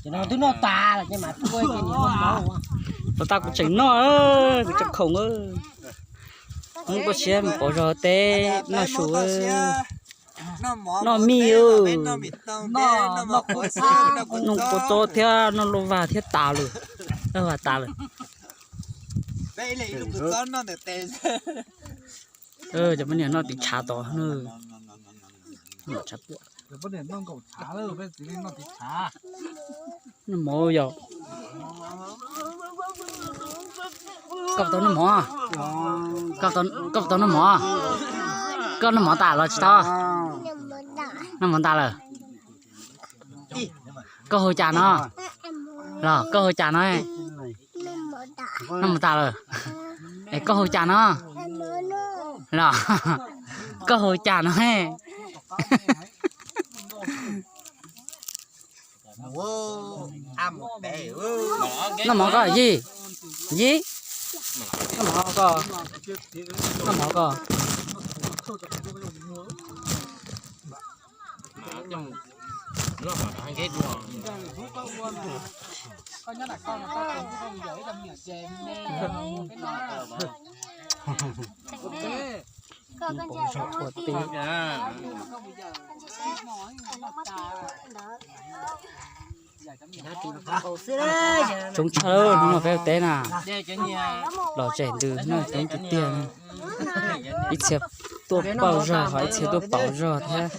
Ces no twb noj tas lawm ces mam tua ces niam noj mov. Puas tas kuv tseem noj, kuv tseem khoom. Muab koj siab mus pauv zog teb noj su. Noj mij, noj quav txob thiab noj luaj vag thiab tas lawm. Luaj vag tas lawm. Cov poj niam noj tiv tshav tod. Noj mov yog. Koj tau noj mov? Koj tau noj mov? Koj noj mov tas los tsis tau? Noj mov tas lawm. Koj hu cas no? Los koj hu cas no? Noj mov tas lawm. Es koj hu cas no? Los koj hu cas no? Noj mov koj Yij, Yij. Noj mov koj, noj mov koj. Coob tshaj, hnub no peb ua teb na, los tseem ntws no coob tiag tiag. Ib txhia tuaj pauj zog ho ib txhia tuaj pauv zog thiab.